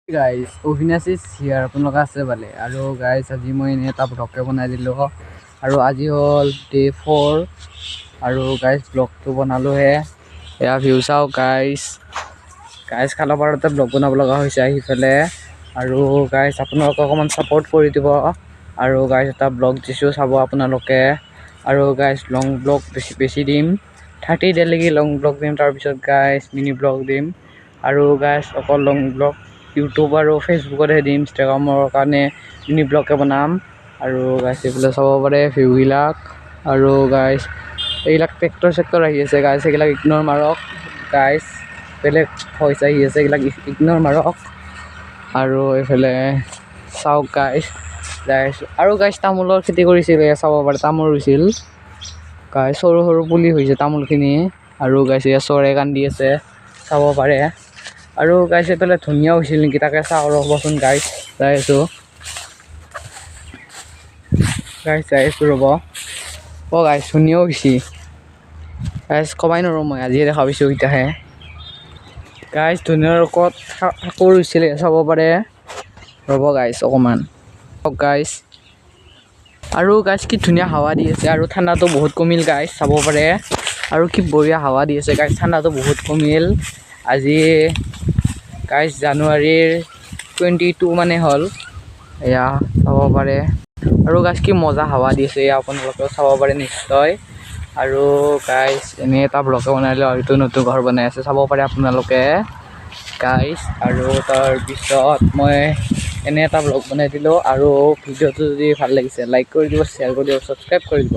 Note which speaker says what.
Speaker 1: Guys, Abhinash is here. আপোনালোকে আছে ভালে? আৰু গাইজ, আজি মই এনেই এটা ব্লগে বনাই দিলোঁ। আৰু আজি হ'ল ডে 4। আৰু গাইজ, ব্লগটো বনালোহে। এয়া ভিউ চাওক গাইজ। গাইজ, খালপাৰতে ব্লগ বনাব লগা হৈছে আহি পেলাই। আৰু গাইজ, আপোনালোকে অকণমান ছাপৰ্ট কৰি দিব। আৰু গাইজ, এটা ব্লগ দিছোঁ, চাব আপোনালোকে। আৰু গাইজ, লং ব্লগ বেছি বেছি দিম। 30 ডেলৈকে লং ব্লগ দিম, তাৰপিছত গাইজ মিনি ব্লগ দিম। আৰু গাইজ, অকল লং ব্লগ ইউটিউব আৰু ফেচবুকতহে দিম, ইনষ্টাগ্ৰামৰ কাৰণে মিনি ব্লগে বনাম। আৰু গাইজ, এইফালে চাব পাৰে ভিউবিলাক। আৰু গাইজ, এইবিলাক ট্ৰেক্টৰ চেক্টৰ আহি আছে গাইজ, সেইবিলাক ইগন'ৰ মাৰক। গাইজ, বেলেগ ভইচ আহি আছে, এইবিলাক ইগন'ৰ মাৰক। আৰু এইফালে চাওক গাইজ, যাই আছোঁ। আৰু গাইজ, তামোলৰ খেতি কৰিছিল, এয়া চাব পাৰে, তামোল ৰুইছিল গাইজ। সৰু সৰু পুলি হৈছে তামোলখিনি। আৰু গাইজ, এয়া চৰাই কান্দি আছে, চাব পাৰে। আৰু গাইজ, এইফালে ধনিয়া হৈছিল নেকি, তাকে চাওঁ ৰ'বচোন। গাইজ, যাই আছোঁ। গাইজ, যাই আছোঁ, ৰ'ব। অ' গাইজ, ধনিয়াও হৈছে গাইজ, কবাই নোৱাৰোঁ, মই আজিয়ে দেখা পাইছোঁ এতিয়াহে। গাইজ, ধনিয়াৰ ওপৰত শাকো ৰুইছিলে, চাব পাৰে। ৰ'ব গাইজ অকণমান। গাইজ, আৰু গাইজ, কি ধুনীয়া হাৱা দি আছে। আৰু ঠাণ্ডাটো বহুত কমিল গাইজ, চাব পাৰে। আৰু কি বঢ়িয়া হাৱা দি আছে গাইজ, ঠাণ্ডাটো বহুত কমিল। আজি গাইজ জানুৱাৰীৰ 22 মানে হ'ল। এয়া চাব পাৰে। আৰু গাইজ, কি মজা হাৱা দি আছে, এয়া আপোনালোকেও চাব পাৰে নিশ্চয়। আৰু গাইজ, এনেই এটা ব্লগে বনাই দিলোঁ। আৰু এইটো নতুন ঘৰ বনাই আছে, চাব পাৰে আপোনালোকে গাইজ। আৰু তাৰপিছত মই এনে এটা ব্লগ বনাই দিলোঁ। আৰু ভিডিঅ'টো যদি ভাল লাগিছে, লাইক কৰি দিব, শ্বেয়াৰ কৰি দিব, ছাবস্ক্ৰাইব কৰি দিব।